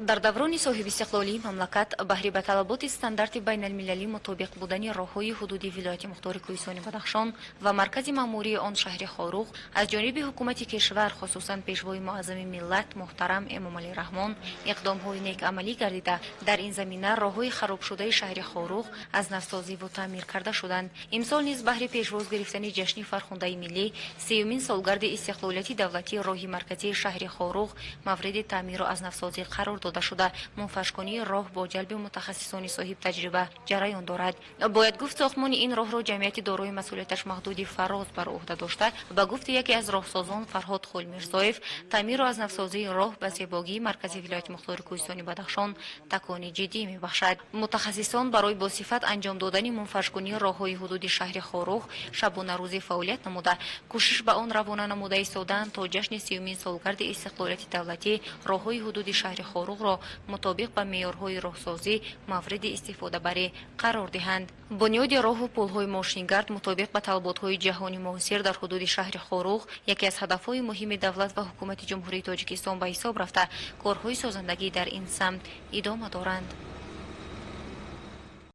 Дар даврони соҳибистиқлолии мамлакат баҳри ба талаботи стандарти байналмилалӣ мутобиқ будани роҳҳои ҳудуди вилояти мухтори Кӯҳистони Бадахшон ва маркази маъмурии он шаҳри Хоруғ аз ҷониби ҳукумати кишвар, хусусан пешвои муаззами миллат муҳтарам Эмомалӣ Раҳмон иқдомҳои нек амалӣ гардида, дар ин замина роҳҳои харобшудаи шаҳри Хоруғ аз навсозиву таъмир карда шуданд. Имсол низ баҳри пешвоз гирифтани ҷашни фархундаи миллӣ, сеюмин солгарди истиқлолияти давлатӣ, роҳи марказии шаҳри Хоруғ мавриди таъмиру аз навсозӣ қарор дода шуда, мунфаршкунии роҳ бо ҷалби мутахассисони соҳибтаҷриба ҷараён дорад. Бояд гуфт, сохтмони ин роҳро ҷамъияти дорои масъулияташ маҳдуди «Фароз» бар уҳда дошта, ба гуфти яке аз роҳсозон Фарҳод Холмирзоев, таъмиру аз навсозии роҳ ба зебогии маркази вилояти мухтори Кӯҳистони Бадахшон такони ҷиддӣ мебахшад. Мутахассисон барои босифат анҷом додани мунфаршкунии роҳҳои ҳудуди шаҳри Хоруғ шабонарӯзӣ фаъолият намуда, кӯшиш ба он равона намуда истодаанд, то ҷашни сеюмин солгарди истиқлолияти давлатӣ роҳҳои ҳудуди шаҳри Хоруғро мутобиқ ба меъёрҳои роҳсозӣ мавриди истифодабарӣ қарор диҳанд. Бунёди роҳу пулҳои мошингард мутобиқ ба талаботҳои ҷаҳони муосир дар ҳудуди шаҳри Хоруғ яке аз ҳадафҳои муҳими давлат ва ҳукумати Ҷумҳурии Тоҷикистон ба ҳисоб рафта, корҳои созандагӣ дар ин самт идома доранд.